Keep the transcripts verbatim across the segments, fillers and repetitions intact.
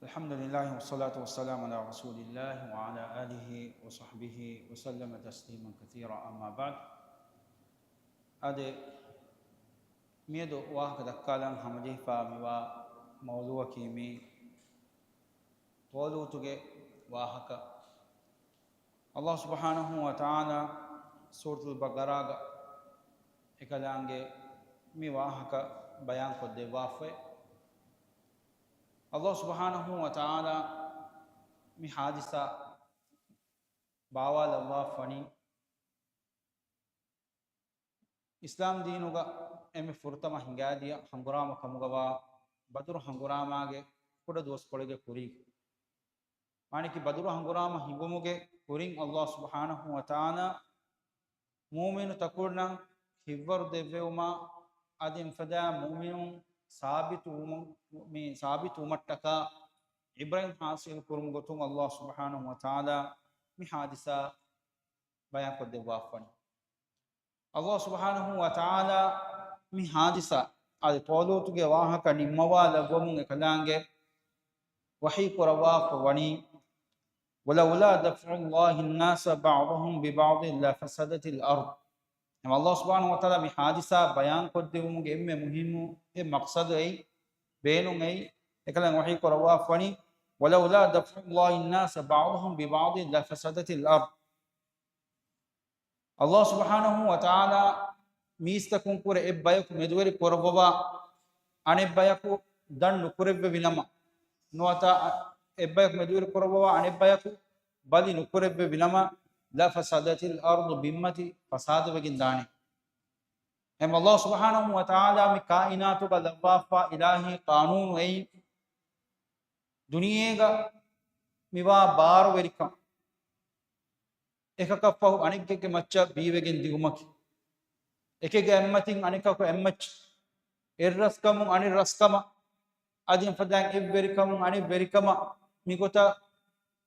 الحمد لله والصلاة والسلام على رسول الله وعلى آله وصحبه وسلم تسليما كثيرا، أما بعد. އާދެ، މިއަދު ވާހަކަ ދައްކާލަން ހަމަޖެހިފާ މިވާ މައުޟޫޢަކީ މި ޠާލޫތުގެ ވާހަކަ. ﷲ ސުބްޙާނަހޫ ވަތަޢާލާ ސޫރަތުލް ބަޤަރާގަ އެކަލާނގެ މި ވާހަކަ ބަޔާންކޮށްދެއްވާފައި. ﷲ ސުބްޙާނަހޫ ވަތަޢާލާ މި ޙާދިސާ ބާވާލައްވާފަނީ، އިސްލާމް ދީނުގަ އެންމެ ފުރަތަމަ ހިނގާދިޔަ ހަނގުރާމަ ކަމުގަވާ ބަދުރު ހަނގުރާމާގެ ކުޑަ ދުވަސްކޮޅެއްގެ ކުރީގަ. މާނައަކީ ބަދުރު ހަނގުރާމަ ހިނގުމުގެ ކުރިން ﷲ ސުބްޙާނަހޫ ވަތަޢާލާ މުއުމިނު ތަކުންނަށް ހިއްވަރު ދެއްވެވުމާ، އަދި އެފަދަ މުއުމިނުން ސާބިތު ވުމު-، މި ސާބިތު ވުމަށްޓަކާ ޢިބްރަތް ޙާޞިލު ކުރުމުގެ ގޮތުން ﷲ ސުބްޙާނަހޫ ވަތަޢާލާ މި ޙާދިސާ ބަޔާންކޮށްދެއްވާފަނީ. ﷲ ސުބްޙާނަހޫ ވަތަޢާލާ މި ޙާދިސާ، އަދި ޠާލޫތުގެ ވާހަކަ ނިންމަވާލައްވަމުން އެކަލާނގެ ވަޙީ ކުރައްވާފަ ވަނީ، وَلَوْلَا دَفْعُ اللَّهِ النَّاسَ بَعْضَهُم بِبَعْضٍ لَفَسَدَتِ الْأَرْضُ. އެމަ ﷲ ސުބްޙާނަހޫ ވަތަޢާލާ މި ޙާދިސާ ބަޔާންކޮށްދެވުމުގެ އެންމެ މުހިއްމު އެއް މަޤްޞަދު އެއީ، ބޭނުން އެއީ، އެކަލާނގެ ވަޙީ ކުރައްވާފަ ވަނީ، وَلَوْلَا دَفْعُ اللَّهِ النَّاسَ بَعْضَهُم بِبَعْضٍ لَفَسَدَتِ الْأَرْضُ. ﷲ ސުބްޙާނަހޫ ވަތަޢާލާ މީސްތަކުންކުރެ އެއްބަޔަކު މެދުވެރި ކުރައްވަވާ، އަނެއްބަޔަކު ދަން ނުކުރެއްވެވިނަމަ، ނުވަތަ އެއްބަޔަކު މެދުވެރި ކުރައްވަވާ، އަނެއްބަޔަކު ބަލި ނުކުރެއްވެވިނަމަ، لَفَسَدَتِ الْأَرْضُ، ބިންމަތި ފަސާދަވެގެން ދާނެ. އެމަ ﷲ ސުބްޙާނަހޫ ވަތަޢާލާ މި ކާއިނާތުގަ ލައްވާފާ އިލާހީ ޤާނޫނު އެއީ، ދުނިޔޭގަ މިވާ ބާރުވެރިކަން، އެކަކަށްފަހު އަނެކެއްގެ މައްޗަށް ބީވެގެން ދިއުމަކީ، އެކެއްގެ އެއްމަތިން އަނެކަކު އެއްމައްޗަށް، އެއްރަސްކަމުން އަނެއް ރަސްކަމަށް، އަދި އެފަދައިން އެއްވެރިކަމުން އަނެއް ވެރިކަމަށް މިގޮތަށް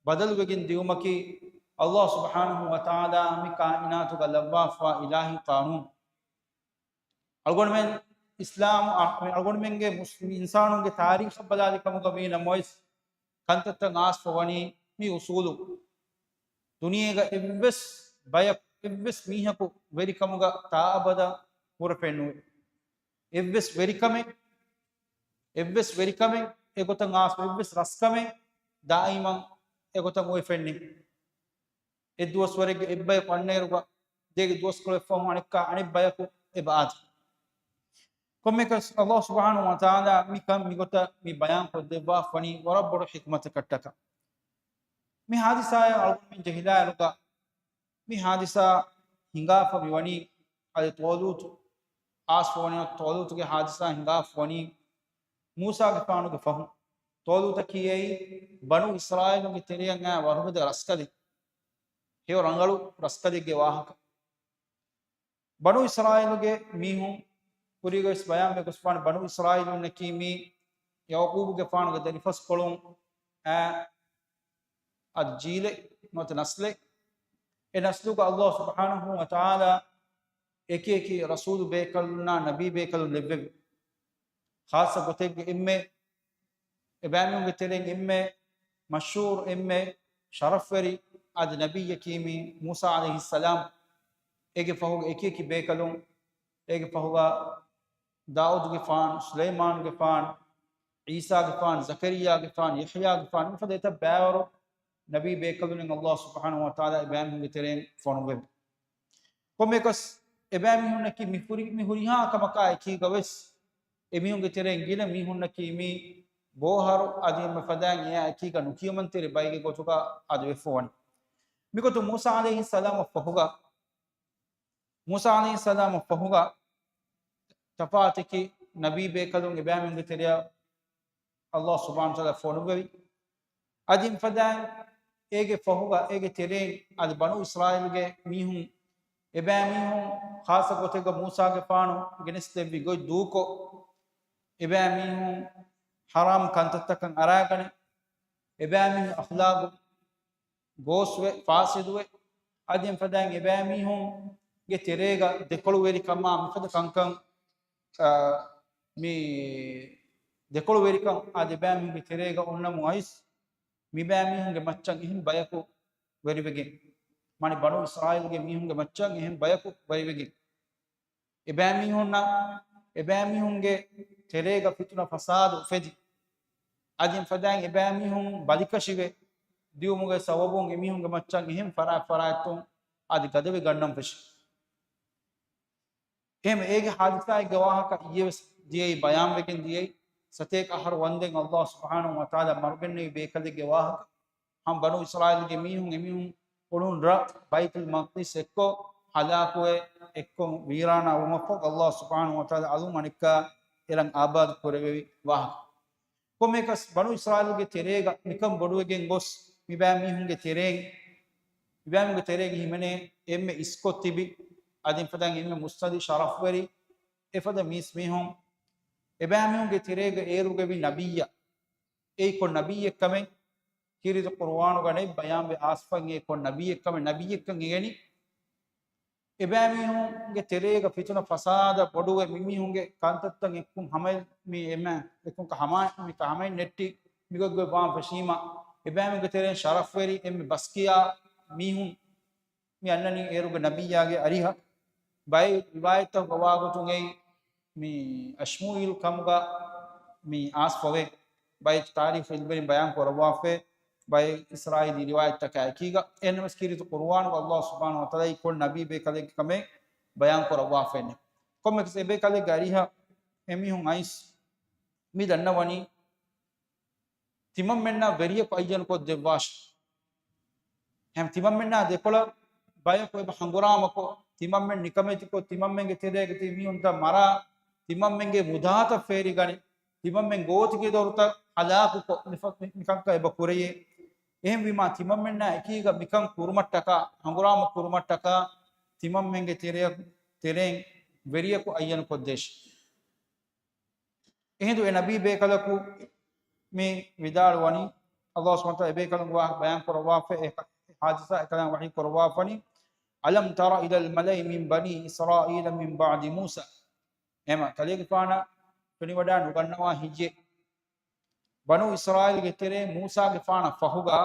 ބަދަލުވެގެން ދިއުމަކީ، ﷲ ސުބްޙާނަހޫ ވަތަޢާލާ މި ކާއިނާތުގަ ލައްވާފާ އިލާހީ ޤާނޫނު. އަޅުގަނޑުމެން އިސްލާމް، އަ-، އަޅުގަނޑުމެންގެ މުސް-، އިންސާނުންގެ ތާރީޚަށް ބަލާލި ކަމުގަ ވީ ނަމަވެސް، ކަންތައްތައް އާސްފަ ވަނީ މި އުސޫލު. ދުނިޔޭގަ އެއްވެސް ބަޔަކު، އެއްވެސް މީހަކު ވެރިކަމުގަ ތާއަބަދަށް ހުރެފެންނުވޭ. އެއްވެސް ވެރިކަމެއް، އެއްވެސް ވެރިކަމެއް އެގޮތަށް އާސް، އެއްވެސް ރަސްކަމެއް ދާއިމަށް އެގޮތަށް އޮވެފެންނެ. އެއްދުވަސްވަރެއްގެ އެއްބަޔަކު އަންނައިރުގަ ދޭގެ ދުވަސްކޮޅެއް ފަހުން އަނެއްކާ އަނެއް ބަޔަކު އެބަ އާދޭ. ކޮންމެއަކަސް ﷲ ސުބްޙާނަހޫ ވަތަޢާލާ މިކަން މިގޮތަށް މި ބަޔާން ކޮށްދެއްވާފަނީ ވަރަށް ބޮޑު ޙިކުމަތަކަށްޓަކާ. މި ޙާދިސާއަށް އަޅުގަނޑުމެން ޖެހިލާއިރުގަ، މި ޙާދިސާ ހިނގާފަ މިވަނީ އަދި ޠާލޫތު، އާސްފަ ވަނީ ޠާލޫތުގެ ޙާދިސާ ހިނގާފަ ވަނީ މޫސާގެފާނުގެ ފަހުން. ޠާލޫތަކީ އެއީ ބަނޫ އިސްރާއީލުންގެ ތެރެއަށް އައި ވަރުގަދަ ރަސްކަލެއް. ހެޔޮ ރަނގަޅު ރަސްކަލެއްގެ ވާހަކަ. ބަނޫ އިސްރާއީލުގެ މީހުން ކުރީގަވެސް ބަޔާންވެ ގޮސްފާނެ، ބަނޫ އިސްރާއީލުންނަކީ މީ ޔަޢުޤޫބުގެފާނުގެ ދަރިފަސްކޮޅުން އައި އަދި ޖީލެއް ނުވަތަ ނަސްލެއް. އެ ނަސްލުގަ ﷲ ސުބްޙާނަހޫ ވަތަޢާލާ އެކި އެކި ރަސޫލު ބޭކަލުންނާ ނަބީ ބޭކަލުން ލެއްވެވި. ޚާއްޞަ ގޮތެއްގެ އެންމެ އެބައިމީހުންގެ ތެރެއިން އެންމެ މަޝްހޫރު، އެންމެ ޝަރަފްވެރި އަދި ނަބިއްޔަކީ މީ މޫސާ ޢަލައިހިއްސަލާމް. އޭގެ ފަހުގަ އެކި އެކި ބޭކަލުން، އޭގެ ފަހުގަ ދާއޫދުގެފާނު، ސުލައިމާނުގެފާނު، ޢީސާގެފާނު، ޒަކަރިއްޔާގެފާނު، ޔަޙްޔާގެފާނު، މިފަދަ އެތައް ބައިވަރު ނަބީ ބޭކަލުން ﷲ ސުބްޙާނަހޫ ވަތަޢާލާ އެބައިމީހުންގެ ތެރެއިން ފޮނުއްވެވި. ކޮންމެއަކަސް އެބައިމީހުންނަކީ މި ހުރި-، މި ހުރިހާ ކަމަކާ އެކީގަވެސް އެމީހުންގެ ތެރެއިން ގިނަ މީހުންނަކީ މީ ބޯހަރު އަދި އެންމެ ފަދައިން އެއާ އެކީގަ ނުކިޔަމަންތެރި ބައެއްގެ ގޮތުގަ އަދިވެފަ ވަނީ. މިގޮތުން މޫސާ ޢަލައިހިއްސަލާމަށް ފަހުގަ، މޫސާ ޢަލައިހިއްސަލާމަށް ފަހުގަ ތަފާތެކި ނަބީ ބޭކަލުން އެބައިމީހުންގެ ތެރެއަށް ﷲ ސުބްޙާނަހޫ ވަތަޢާލާ ފޮނުއްވެވި. އަދި އެންމެ ފަދައިން އޭގެ ފަހުގަ އޭގެ ތެރެއިން އަދި ބަނޫ އިސްރާއީލުގެ މީހުން، އެބައިމީހުން ޚާއްޞަ ގޮތެއްގަ މޫސާގެފާނު ގެނެސްދެއްވި ގޮތް ދޫކޮށް، އެބައިމީހުން ޙަރާމް ކަންތައްތަކަށް އަރާގަނެ، އެބައިމީހުން އަޚްލާގު ގޯސްވެ، ފާސިދުވެ، އަދި އެންމެ ފަދައިން އެބައިމީހުންގެ ތެރޭގަ ދެކޮޅުވެރިކަމާ މިފަދަ ކަންކަން، އާ، މި ދެކޮޅުވެރިކަން އާ ދެބައިމީހުންގެ ތެރޭގަ އޮންނަމުން އައިސް، މިބައިމީހުންގެ މައްޗަށް އެހެން ބަޔަކު ވެރިވެގެން، މާނަ ބަނޫ އިސްރާއީލްގެ މީހުންގެ މައްޗަށް އެހެން ބަޔަކު ވެރިވެގެން، އެބައިމީހުންނަށް، އެބައިމީހުންގެ ތެރޭގަ ފިތުނަ ފަސާދަ އުފެދި، އަދި ފަދައިން އެބައިމީހުން ބަލިކަށިވެ ދިއުމުގެ ސަބަބުން އެމީހުންގެ މައްޗަށް އެހެން ފަރާތް ފަރާތްތުން އަދި ގަދަވެ ގަންނަން ފެށި. އެހެން އޭގެ ހާދިސާއެއްގެ ވާހަކަ އިއްޔެވެސް ދިޔައީ، ބަޔާންވެގެން ދިޔައީ، ސަތޭކަ އަހަރު ވަންދެން އައްލާހު ސުބްޙާނަހު ވަތަޢާލާ މަރުގެންނެވި ބޭކަލެއްގެ ވާހަކަ. ހަމަ ބަނޫ އިސްރާއީލްގެ މީހުން އެމީހުން އުޅުނު ރަށް ބައިތުލް މަޤްދިސް އެއްކޮށް ހަލާކުވެ، އެއްކޮށް ވީރާނާ ވުމަށްފަހު، އައްލާހު ސުބްޙާނަހު ވަތަޢާލާ އަލުން އަނެއްކާ އެރަށް އާބާދު ކުރެވެވި ވާހަކަ. ކޮންމެއަކަސް ބަނޫ އިސްރާއީލްގެ ތެރޭގަ މިކަން ބޮޑުވެގެން ގޮސް، މިބައިމީހުންގެ ތެރޭން، މިބައިމީހުންގެ ތެރޭގަ ހިމެނޭ އެންމެ އިސްކޮށް ތިބި، އަދި ފަދައިން އެންމެ މުއްސަނދި ޝަރަފްވެރި އެފަދަ މީސްމީހުން، އެބައިމީހުންގެ ތެރޭގަ އޭރުގަވި ނަބިއްޔާ، އެއީ ކޮން ނަބިއްޔެއްކަމެއް ކީރިތި ޤުރުއާނުގަ ނެތް ބަޔާންވެ އާސްފަން އެ ކޮން ނަބިއްޔެއްކަމެއް، ނަބިއްޔެއްކަން އެނގެނީ. އެބައިމީހުންގެ ތެރޭގަ ފިތުނަ ފަސާދަ ބޮޑުވެ، މިމީހުންގެ ކަންތައްތައް އެއްކުން ހަމައެއް މި އެމަ އެކުން ހަމަ މި ކަހަމައެއް ނެއްޓި މިގޮތްގޮތް ވާން ފެށީމަ، އެބައިމީހުންގެ ތެރެއިން ޝަރަފްވެރި އެންމެ ބަސްކިޔާ މީހުން މި އަންނަނީ އޭރުގެ ނަބިއްޔާގެ އަރިހަށް. ބައެއް ރިވާޔަތްތަކުގަ ވާގޮތުން އެއީ މި އަޝްމޫއީލް ކަމުގަ މި އާސްފަވޭ. ބައެއް ތާރީޚު އިލްމުވެރިން ބަޔާން ކުރައްވާފައި، ބައެއް އިސްރާއީލީ ރިވާޔަތްތަކާ އެކީގަ. އެހެންނަމަވެސް ކީރިތި ޤުރުއާނުގަ އައްލާހު ސުބްޙާނަހު ވަތަޢާލާ އެއީ ކޮން ނަބީ ބޭކަލެއްގެ ކަމެއް ބަޔާން ކުރައްވާފައެއް ނެތް. ކޮންމެއަކަސް އެބޭކަލެއްގެ އަރިހަށް އެމީހުން އައިސް މި ދަންނަވަނީ ތިމަންމެންނާ ވެރިޔަކު އައްޔަނުކޮށްދެއްވާށި. ހަމަ ތިމަންމެންނާ ދެކޮޅަށް ބަޔަކު އެބަ ހަނގުރާމަކޮށް، ތިމަންމެން ނިކަމެތިކޮށް، ތިމަންމެންގެ ތެރޭގަ ތިބި މީހުންތައް މަރާ، ތިމަންމެންގެ މުދާތައް ފޭރިގަނެ، ތިމަންމެން ގޯތިގެ ދޮރުތައް ހަލާކުކޮށް، މިފަ-، މި-، މިކަންކަން އެބަ ކުރެޔޭ. އެހެންވީމާ، ތިމަންމެންނާ އެކީގަ މިކަން ކުރުމަށްޓަކާ، ހަނގުރާމަ ކުރުމަށްޓަކާ، ތިމަންމެންގެ ތެރެއަކު-، ތެރެއިން ވެރިޔަކު އައްޔަނުކޮށްދޭށި. އެހިނދު އެ ނަބީ ބޭކަލަކު މި ވިދާޅުވަނީ، އައްލާހު ސުބްޙާނަހު ވަތަޢާލާ އެ ބޭކަލުންގެ ވާހަކަ ބަޔާން ކުރައްވާފައި، އެ ހާދިސާ އެކަލާނގެ ވަޙީ ކުރައްވާފަނީ، "ألم تر إلى الملأ من بني إسرائيل من بعد موسى." އެހެމަ ކަލޭގެފާނަށް ފެނިވަޑާ ނުގަންނަވާ ހިތްޖެ. ބަނޫ އިސްރާއީލްގެ ތެރޭ މޫސާގެފާނަށް ފަހުގަ،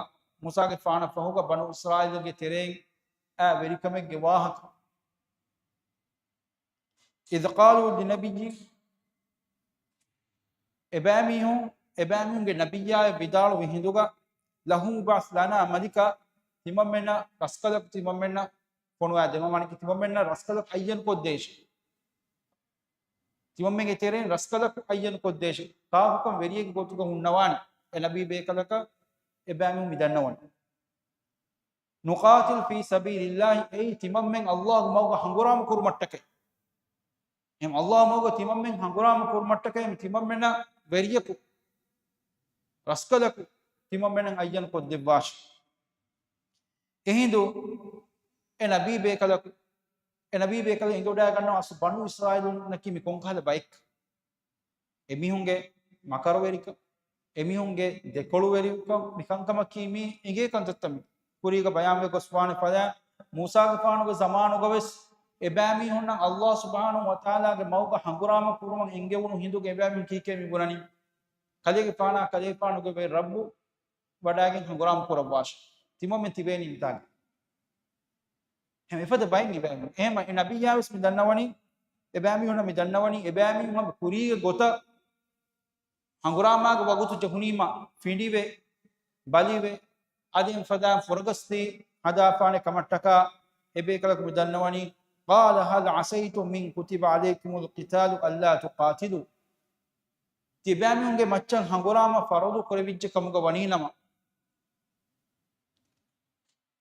މޫސާގެފާނަށް ފަހުގަ ބަނޫ އިސްރާއީލްގެ ތެރޭން އާ ވެރިކަމެއްގެ ވާހަކަ. إذ قالوا لنبي، އެބައިމީހުން، އެބައިމީހުންގެ ނަބިއްޔާއަށް ވިދާޅުވި ހިނދުގަ، لهم ابعث لنا ملكا، ތިމަންމެންނަށް ރަސްކަލަކު ތިމަންމެންނަށް ފޮނުވާ ދެމަ، މާނައަކީ ތިމަންމެންނަށް ރަސްކަލަކު އައްޔަން ކޮށްދޭށި. ތިމަންމެންގެ ތެރެއިން ރަސްކަލަކު އައްޔަން ކޮށްދޭށި. ކާކުކަން ވެރިއެއްގެ ގޮތުގަ ހުންނަވާނެ. އެ ނަބީ ބޭކަލަކަށް އެބައިމީހުން މި ދަންނަވަނީ. نقاتل في سبيل الله، އެއީ ތިމަންމެން އައްލާހުގެ މަގުގަ ހަނގުރާމަ ކުރުމަށްޓަކައި. އެހެން އައްލާހު މަގުގަ ތިމަންމެން ހަނގުރާމަ ކުރުމަށްޓަކައި ތިމަންމެންނަށް ވެރިޔަކު، ރަސްކަލަކު ތިމަންމެންނަށް އައްޔަން ކޮށްދެއްވާށި. އެހިނދު އެ ނަބީ ބޭކަލަކު، އެ ނަބީ ބޭކަލަކު އިނގިވަޑައިގަންނަވާ އަސްލު ބަނޫ އިސްރާއީލުންނަކީ މި ކޮންކަހަލަ ބައެއްކަން. އެމީހުންގެ މަކަރުވެރިކަން، އެމީހުންގެ ދެކޮޅުވެރިކަން، މިކަންކަމަކީ މީ އެނގޭ ކަންތައްތައް މި. ކުރީގަ ބަޔާންވެ ގޮސްވާނެ ފަދަ މޫސާގެފާނުގެ ޒަމާނުގަވެސް އެބައިމީހުންނަށް އައްލާހު ސުބްޙާނަހު ވަތަޢާލާގެ މަގުގަ ހަނގުރާމަ ކުރުމަށް އެންގެވުނު ހިނދުގެ އެބައިމީހުން ކީކޭ މި ބުނަނީ؟ ކަލޭގެފާނާ ކަލޭގެފާނުގެ ރައްބު ވަޑައިގެން ހަނގުރާމަ ކުރައްވާށި. ތިމަންމެން ތިބޭނީ މިތާގަ. އެހެން އެފަދަ ބައެއް އެބައިމީހުން. އެހެން އެ ނަބިއްޔާވެސް މި ދަންނަވަނީ، އެބައިމީހުންނަށް މި ދަންނަވަނީ، އެބައިމީހުން ހަމަ ކުރީގެ ގޮތަށް ހަނގުރާމާގެ ވަގުތު ޖެހުނީމަ، ފިނޑިވެ، ބަލިވެ، އަދި އެފަދައިން ފުރަގަސްދީ ހަދާފާނެ ކަމަށްޓަކާ، އެބޭކަލަކު މި ދަންނަވަނީ، قال هل عسيتم إن كتب عليكم القتال ألا تقاتلوا. ތިބާމީހުންގެ މައްޗަށް ހަނގުރާމަ ފަރުޟު ކުރެވިއްޖެ ކަމުގަ ވަނީނަމަ،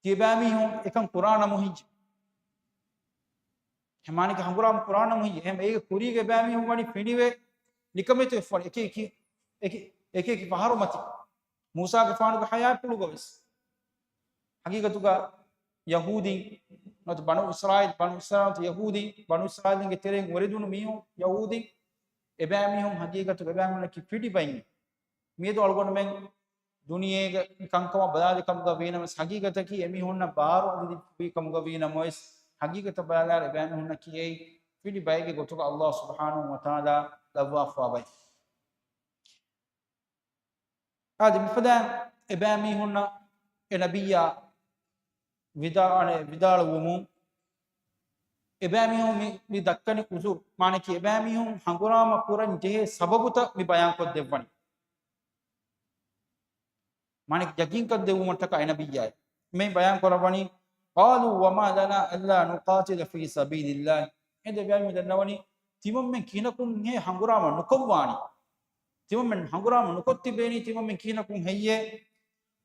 ތިބާމީހުން އެކަން ކުރާނަމު ހިއްޖެ. އެހެމާނެކި ހަނގުރާމަ ކުރާނަމު ހިއްޖެ. އެހެމަ އޭގެ ކުރީގެ ބާމީހުން ވަނީ ފިނޑިވެ، ނިކަމެތި ވެފަން އެކި އެކި، އެކި، އެކި އެކި ފަހަރު މަތި. މޫސާގެފާނުގެ ހަޔާތްޕުޅުގަވެސް. ހަގީގަތުގަ ޔަހޫދީ، ނުވަތަ ބަނޫ އިސްރާއީލް، ބަނޫ އިސްރާއީލް ނުވަތަ ޔަހޫދީ، ބަނޫ އިސްރާއީލްގެ ތެރެއިން އުރެދުނު މީހުން ޔަހޫދީ، އެބާމީހުން ހަގީގަތުގަ އެބާމީހުންނަކީ ފިނޑި ބައިން. މިއަދު އަޅުގަނޑުމެން ދުނިޔޭގަ މި ކަންކަމަށް ބަލާލި ކަމުގަ ވީނަމަވެސް، ހަގީގަތަކީ އެމީހުންނަށް ބާރު އަދި ދިއްކުވި ކަމުގަ ވީނަމަވެސް، ހަގީގަތަށް ބަލާލާއިރު އެބައިމީހުންނަކީ އެއީ ފިނޑި ބައެއްގެ ގޮތުގަ އައްލާހު ސުބްޙާނަހު ވަތަޢާލާ ލައްވާފަވާ ބައެއް. އާދެ، މިފަދައިން އެބައިމީހުންނަށް އެ ނަބިއްޔާ ވިދާ-، އަނެ، ވިދާޅުވުމުން، އެބައިމީހުން މި، މި ދައްކަނި ޢުޛުރު، މާނައަކީ އެބައިމީހުން ހަނގުރާމަ ކުރަން ޖެހޭ ސަބަބުތައް މި ބަޔާންކޮށްދެއްވަނީ. މާނައަކީ ޔަގީންކޮށްދެއްވުމަށްޓަކާ އެ ނަބިއްޔާއަށް މި ބަޔާން ކުރައްވަނީ، قَالُوا وَمَا لَنَا أَلَّا نُقَاتِلَ فِي سَبِيلِ اللَّهِ. އެ ދެބައިމީހުން ދަންނަވަނީ، ތިމަންމެން ކިހިނަކުންހޭ ހަނގުރާމަ ނުކޮށްވާނީ؟ ތިމަންމެން ހަނގުރާމަ ނުކޮށްތިބޭނީ ތިމަންމެން ކިހިނަކުން ހެއްޔޭ؟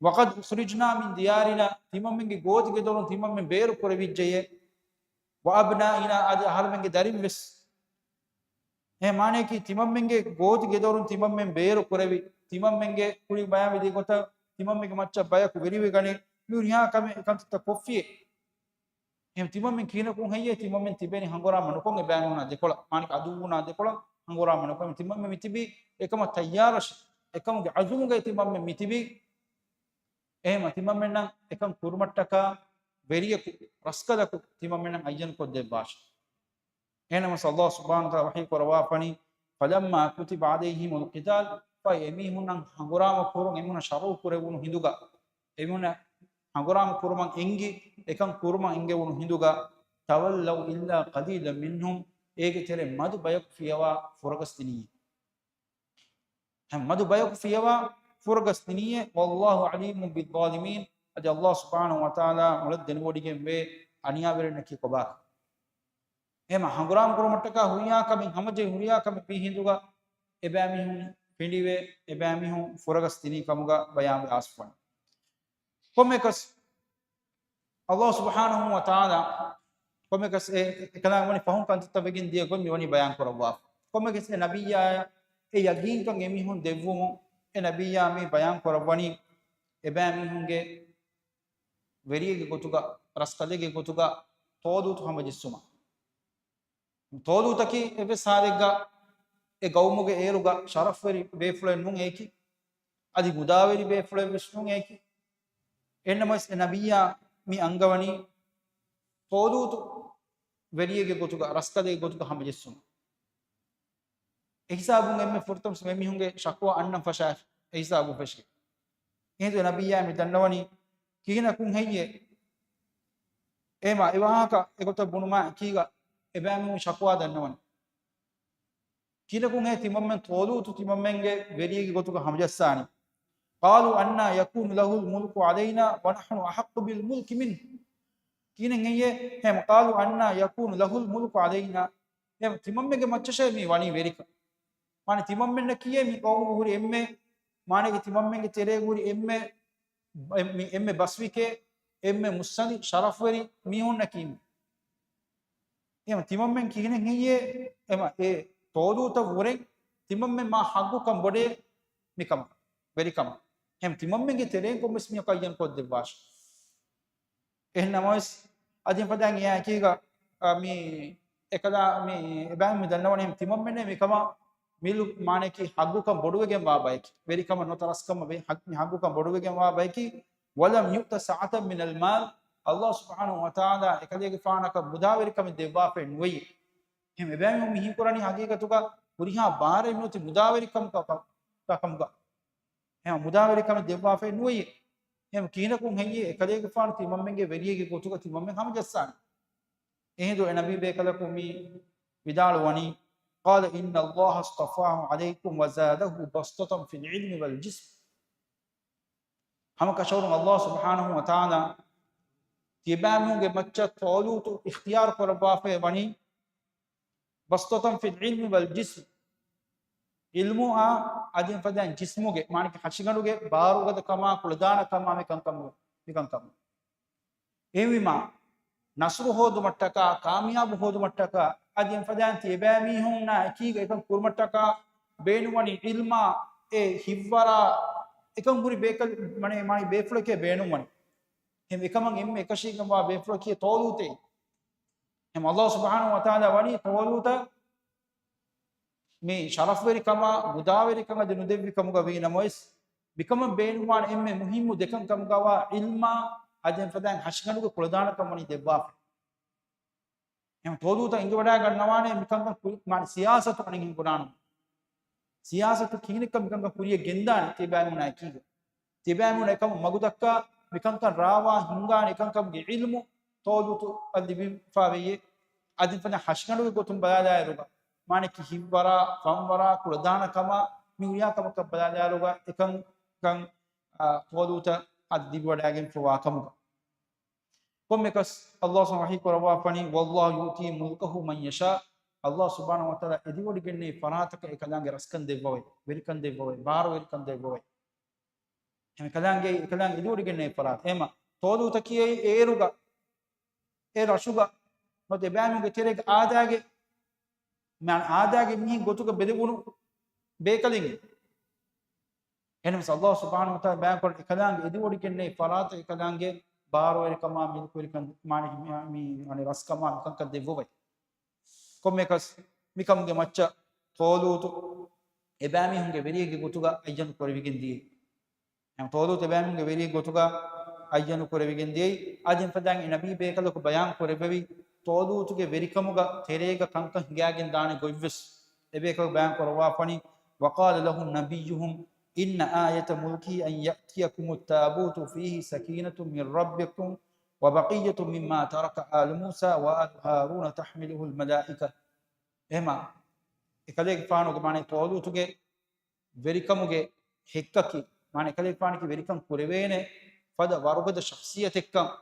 وَقَدْ أُخْرِجْنَا مِنْ دِيَارِنَا، ތިމަންމެންގެ ގޯތިގެދޮރުން ތިމަންމެން ބޭރު ކުރެވިއްޖެޔޭ. وَأَبْنَائِنَا، އަދި އަހަރުމެންގެ ދަރިން ވެސް. އެ މާނައަކީ ތިމަންމެންގެ ގޯތިގެދޮރުން ތިމަންމެން ބޭރު ކުރެވި، ތިމަންމެންގެ ކުރިން ބަޔާންވެދިޔަ ގޮތަށް ތިމަންމެންގެ މައްޗަށް ބަޔަކު ވެރިވެގަނެ، މި ހުރިހާ ކަމެއް ކަންތައްތައް ކޮށްފިއޭ. އެހެން ތިމަންމެން ކިހިނަކުން ހެއްޔޭ؟ ތިމަންމެން ތިބޭނީ ހަނގުރާމަ ނުކޮށް، އެބައިމީހުންނާ ދެކޮޅަށް، މާނައަކީ އަދުއްވުންނާ ދެކޮޅަށް ހަނގުރާމަ ނުކޮށް. ތިމަންމެން މިތިބީ އެކަމަށް ތައްޔާރަށް، އެކަމުގެ ޢަޒުމުގައި ތިމަންމެން މިތިބީ. އެހެންވީމަ ތިމަންމެންނަށް އެކަން ކުރުމަށްޓަކާ ވެރިޔަކު، ރަސްކަލަކު ތިމަންމެންނަށް އައްޔަން ކޮށްދެއްވާށި. އެހެނަސް ﷲ ސުބްޙާނަހޫ ވަތަޢާލާ ވަޙީ ކުރައްވާފަނީ، فَلَمَّا كُتِبَ عَلَيْهِمُ الْقِتَالُ، ފަހެ އެމީހުންނަށް ހަނގުރާމަ ކުރުން އެމީހުންނަށް ޝަރުޢު ކުރެވުނު ހިނދުގަ، އެމީހުންނަށް ހަނގުރާމަ ކުރުމަށް އެންގި، އެކަން ކުރުމަށް އެންގެވުނު ހިނދުގަ، تَوَلَّوْا إِلَّا قَلِيلًا مِنْهُمْ، އޭގެ ތެރޭ މަދު ބަޔަކު ފިޔަވާ ފުރަގަސްދިނީ. ހަމަ މަދު ބަޔަކު ފިޔަވާ ފުރަގަސްދިނީއޭ، وَاللَّهُ عَلِيمٌ بِالظَّالِمِينَ، އަދި ﷲ ސުބްޙާނަހޫ ވަތަޢާލާ މޮޅަށް ދެނެވޮޑިގެންވޭ އަނިޔާވެރިންނަކީ ކޮބާކަން. އެހެންވީމަ ހަނގުރާމަ ކުރުމަށްޓަކާ ހުރިހާ ކަމެއް ހަމަޖެހި ހުރިހާ ކަމެއް ވީ ހިނދުގަ އެބައިމީހުން ފެނިވޭ، އެބައިމީހުން ފުރަގަސްދިނީ ކަމުގަ ބަޔާންވެ އާސިފުވަނީ. ކޮންމެއަކަސް ﷲ ސުބްޙާނަހޫ ވަތަޢާލާ ކޮންމެއަކަސް އެ، އެކަލާނގެ ވަނީ ފަހުން ކަންތައްތައް ވެގެން ދިޔަ ގޮތް މިވަނީ ބަޔާން ކުރައްވާފަ. ކޮންމެއަކަސް އެ ނަބިއްޔާއަށް އެ ޔަގީންކަން އެމީހުން ދެއްވުމުން އެ ނަބިއްޔާ މި ބަޔާން ކުރައްވަނީ އެބައިމީހުންގެ ވެރިއެއްގެ ގޮތުގަ، ރަސްކަލެއްގެ ގޮތުގަ ޠާލޫތު ހަމަޖެއްސުމަށް. ޠާލޫތަކީ އެއްވެސް ހާލެއްގަ އެ ގައުމުގެ އޭރުގަ ޝަރަފްވެރި ބޭފުޅެއް ނޫން އެއަކީ، އަދި މުދާވެރި ބޭފުޅެއް ވެސް ނޫން އެއަކީ. އެހެންނަމަވެސް އެ ނަބިއްޔާ މި އަންގަވަނީ ޠާލޫތު ވެރިއެއްގެ ގޮތުގަ، ރަސްކަލެއްގެ ގޮތުގަ ހަމަޖެއްސުމަށް. އެހިސާބުން އެންމެ ފުރަތަމަ އެމީހުންގެ ޝަކުވާ އަންނަން ފަށާފި، އެހިސާބުން ފެށިގެން. އެހިނދު ނަބިއްޔާ މި ދަންނަވަނީ ކިހިނަކުން ހެއްޔޭ؟ އެހެންވީމަ އެވާހަކަ އެގޮތަށް ބުނުމާ އެކީގަ އެބައިމީހުން ޝަކުވާ ދަންނަވަނީ. ކިހިނަކުން ހޭ ތިމަންމެން ޠާލޫތު ތިމަންމެންގެ ވެރިއެއްގެ ގޮތުގަ ހަމަޖައްސާނީ؟ قَالُوا أَنَّىٰ يَكُونُ لَهُ الْمُلْكُ عَلَيْنَا وَنَحْنُ أَحَقُّ بِالْمُلْكِ مِنْهُ. ކިހިނެއް ހެއްޔޭ؟ ހޭ، قَالُوا أَنَّىٰ يَكُونُ لَهُ الْمُلْكُ عَلَيْنَا. ހޭ، ތިމަންމެންގެ މައްޗަށޭ މި ވަނީ ވެރިކަން. މާނަ ތިމަންމެންނަކީ މި ޤައުމުގަ ހުރި އެންމެ، މާނައަކީ ތިމަންމެންގެ ތެރޭގަ ހުރި އެންމެ އެ-، މި އެންމެ ބަސްވިކޭ، އެންމެ މުއްސަނދި ޝަރަފްވެރި މީހުންނަކީ. އެހެންވީމަ ތިމަންމެން ކިހިނެއް ހެއްޔޭ؟ އެހެންވީމަ އެ ޠާލޫތަށް ވުރެން ތިމަންމެން މާ ހައްގުކަން ބޮޑޭ މިކަމަށް، ވެރިކަމަށް. އެހެންވީމަ ތިމަންމެންގެ ތެރެއިން ކޮންމެސް މީހަކު އައްޔަން ކޮށްދެއްވާށި. އެހެންނަމަވެސް، އަދި ފަދައިން އެއާއެކީގަ، އަ، މި އެކަލާ މި އެބައިމީހުން މި ދަންނަވަނީ ތިމަންމެންނޭ މިކަމަށް މިލު-، މާނައަކީ ހައްގުކަން ބޮޑުވެގެންވާ ބަޔަކީ، ވެރިކަމަށް ނުވަތަ ރަސްކަމަށް ވެ-، ހައް-، މި ހައްގުކަން ބޮޑުވެގެންވާ ބަޔަކީ، وَلَمْ يُؤْتَ سَعَةً مِنَ الْمَالِ، ﷲ ސުބްޙާނަހޫ ވަތަޢާލާ އެކަލޭގެފާނަކަށް މުދާވެރިކަމެއް ދެއްވާފައެއް ނުވެޔޭ. އެހެންވީމަ އެބައިމީހުން މި ހީކުރަނީ ހަގީގަތުގަ ހުރިހާ ބާރެއް މިއޮތީ މުދާވެރިކަމަކަށް، ކަ-، ކަމުގަ. އެހެންވީމަ މުދާވެރިކަމެއް ދެއްވާފައެއް ނުވެޔޭ. އެހެންވީމަ ކިހިނަކުން ހެއްޔޭ އެކަލޭގެފާނު ތިމަންމެންގެ ވެރިއެއްގެ ގޮތުގަ ތިމަންމެން ހަމަޖައްސާނީ؟ އެހިނދު އެ ނަބީ ބޭކަލަކު މި ވިދާޅުވަނީ، قَالَ إِنَّ اللَّهَ اصْطَفَاهُ عَلَيْكُمْ وَزَادَهُ بَسْطَةً فِي الْعِلْمِ وَالْجِسْمِ. ހަމަ ކަށަވަރުން ﷲ ސުބްޙާނަހޫ ވަތަޢާލާ ތިޔަބައިމީހުންގެ މައްޗަށް ޠާލޫތު އިޚްތިޔާރު ކުރައްވާފައި ވަނީ، بَسْطَةً فِي الْعِلْمِ وَالْجِسْمِ. ޢިލްމުއާ އަދި އެފަދައިން ޖިސްމުގެ، މާނައަކީ ހަށިގަނޑުގެ ބާރުގަދަކަމާ، ކުޅަދާނަކަމާ މިކަންކަމުގަ، މިކަންކަމުގަ. އެހެންވީމާ، ނަޞްރު ހޯދުމަށްޓަކާ، ކާމިޔާބު ހޯދުމަށްޓަކާ، އަދި އެފަދައިން ތިޔަބައިމީހުންނާ އެކީގަ އެކަން ކުރުމަށްޓަކާ ބޭނުންވަނީ ޢިލްމާ، އެ ހިއްވަރާ، އެކަން ހުރި ބޭކަލް، މަނެ، މާނައީ ބޭފުޅެކޭ ބޭނުންވަނީ. އެހެން އެކަމަށް އެންމެ އެކަށީގެންވާ ބޭފުޅަކީ ޠާލޫތޭ. އެހެން ﷲ ސުބްޙާނަހޫ ވަތަޢާލާ ވަނީ ޠާލޫތަށް މި ޝަރަފްވެރިކަމާ، މުދާވެރިކަން އަދި ނުދެއްވި ކަމުގަ ވީ ނަމަވެސް، މިކަމަށް ބޭނުންވާނެ އެންމެ މުހިއްމު ދެކަން ކަމުގަވާ ޢިލްމާ، އަދި އެފަދައިން ހަށިގަނޑުގެ ކުޅަދާނަކަން ވަނީ ދެއްވާފަ. އެހެން ޠާލޫތަށް އެނގިވަޑައިގަންނަވާނެ މިކަންކަން ކު-، މާ ސިޔާސަތު އަނެއްހެން ބުނާނަމަ. ސިޔާސަތު ކިހިނެއްކަން މިކަންކަން ކުރިޔަށް ގެންދާނެ ތިބާމީހުނާ އެކީގަ. ތިބާމީހުން އެކަމަށް މަގުދައްކާ މިކަންކަން ރާވާ ހިންގާނެ އެކަންކަމުގެ ޢިލްމު ޠާލޫތަށް ލިބިފާ ވެއްޔެ. އަދި ފަދަ ހަށިގަނޑުގެ ގޮތުން ބަލާލާއިރުގަ، މާނައަކީ ހިތްވަރާ، ފަންވަރާ، ކުޅަދާނަ ކަމާ މި ހުރިހާ ކަމަކަށް ބަލާލާއިރުގަ އެކަންކަން، އާ، ޠާލޫތަށް އަދި ލިބިވަޑައިގެންފަވާ ކަމުގަ. ކޮންމެކަސް ﷲ ސުބްޙާނަހޫ ވަތަޢާލާ ވަޙީ ކުރައްވާފަނީ، "والله يؤتي ملكه من يشاء." ﷲ ސުބްޙާނަހޫ ވަތަޢާލާ އެދިވޮޑިގެންނެވި ފަރާތަކަށް އެކަލާނގެ ރަސްކަން ދެއްވަވައި، ވެރިކަން ދެއްވަވައި، ބާރުވެރިކަން ދެއްވަވައި. އެކަލާނގެ، އެކަލާނގެ އެދިވޮޑިގެންނެވި ފަރާތަށް. އެހެމަ ޠާލޫތަކީ އެއީ އޭރުގަ، އެ ރަށުގަ ނުވަތަ އެބައިމީހުންގެ ތެރޭގަ އާދައިގެ، މާނަ އާދައިގެ މީހެއް ގޮތުގަ ބެލެވުނު ބޭކަލެއް. އެހެނަސް ﷲ ސުބްޙާނަހޫ ވަތަޢާލާ ބަޔާންކުރަނީ އެކަލާނގެ އެދިވޮޑިގެންނެވި ފަރާތަށް އެކަލާނގެ ބާރުވެރިކަމާ، މިލްކުވެރިކަން، މާނަ މި، މި، މި، އަނެއް ރަސްކަމާ މިކަންކަން ދެއްވަވައި. ކޮންމެއަކަސް މިކަމުގެ މައްޗަށް ޠާލޫތު އެބައިމީހުންގެ ވެރިއެއްގެ ގޮތުގަ އައްޔަނު ކުރެވިގެން ދިޔައީ. އެހެން ޠާލޫތު އެބައިމީހުންގެ ވެރިއެއްގެ ގޮތުގަ އައްޔަނު ކުރެވިގެން ދިޔައީ. އަދި އެފަދައިން އެ ނަބީ ބޭކަލަކު ބަޔާން ކުރެއްވެވި، ޠާލޫތުގެ ވެރިކަމުގަ ތެރޭގަ ކަންކަން ހިނގާގެން ދާނެ ގޮތްވެސް އެބޭކަލަކު ބަޔާން ކުރައްވާފަނީ، "وقال لهم نبيهم إن آية ملكه أن يأتيكم التابوت فيه سكينة من ربكم وبقية مما ترك آل موسى وآل هارون تحمله الملائكة." އެހެމަ އެކަލޭގެފާނުގެ މާނަ ޠާލޫތުގެ ވެރިކަމުގެ ހެއްކަކީ، މާނަ އެކަލޭގެފާނަކީ ވެރިކަން ކުރެވޭނެ ފަދަ ވަރުގަދަ ޝަޚްޞިއްޔަތެއްކަން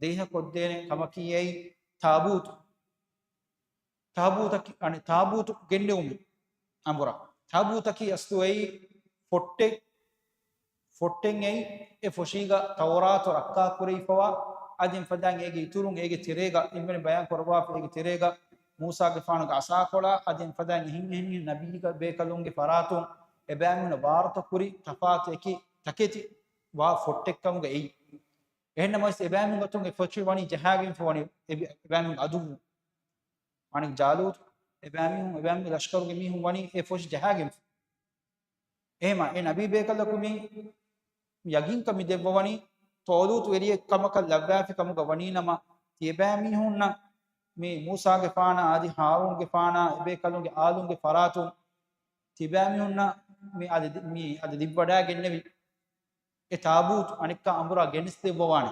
ދޭހަކޮށްދޭނެ ކަމަކީ އެއީ ތާބޫތު. ތާބޫތަކީ، އަނެއް ތާބޫތު ގެންނެވުމު އަނބުރާ. ތާބޫތަކީ އަސްލު އެއީ ފޮއްޓެއް، ފޮއްޓެއް އެއީ އެ ފޮށީގަ ތައުރާތު ރައްކާ ކުރެވިފަވާ، އަދި އެފަދައިން އޭގެ އިތުރުން އޭގެ ތެރޭގަ، އިލްމުވެރިން ބަޔާން ކުރައްވާފަ އޭގެ ތެރޭގަ މޫސާގެފާނުގެ އަސާކޮޅާ، އަދި އެފަދައިން އެހެން އެހެން ނަބީ ބޭކަލުންގެ ފަރާތުން އެބައިމީހުންނަށް ބާރުތައް ކުރި ތަފާތު އެކި ތަކެތި ވާ ފޮއްޓެއްކަމުގަ އެއީ. އެހެންނަމަވެސް އެބައިމީހުން އަތުން އެ ފޮށި ވަނީ ޖަހާގެންފަ ވަނީ އެ، އެބައިމީހުން އަދުއްވު. ވަނީ ޖާލޫތު އެބައިމީހުން، އެބައިމީހުން ލަޝްކަރުގެ މީހުން ވަނީ އެ ފޮށި ޖަހާގެންފަ. އެހެމަ އެ ނަބީ ބޭކަލަކު މި ޔަގީންކަން މި ދެއްވަވަނީ، ޠާލޫތު ވެރިއެއް ކަމަކަށް ލައްވާފި ކަމުގަ ވަނީނަމަ، ތިޔަބައިމީހުންނަށް މި މޫސާގެފާނާ އަދި ހާރޫންގެފާނާ އެބޭކަލުންގެ އާލުންގެ ފަރާތުން ތިބައިމީހުންނަށް މި އަދި، މި އަދި ލިބިވަޑައިގެންނެވި އެ ތާބޫތު އަނެއްކާ އަނބުރާ ގެނެސްދެއްވަވާނެ.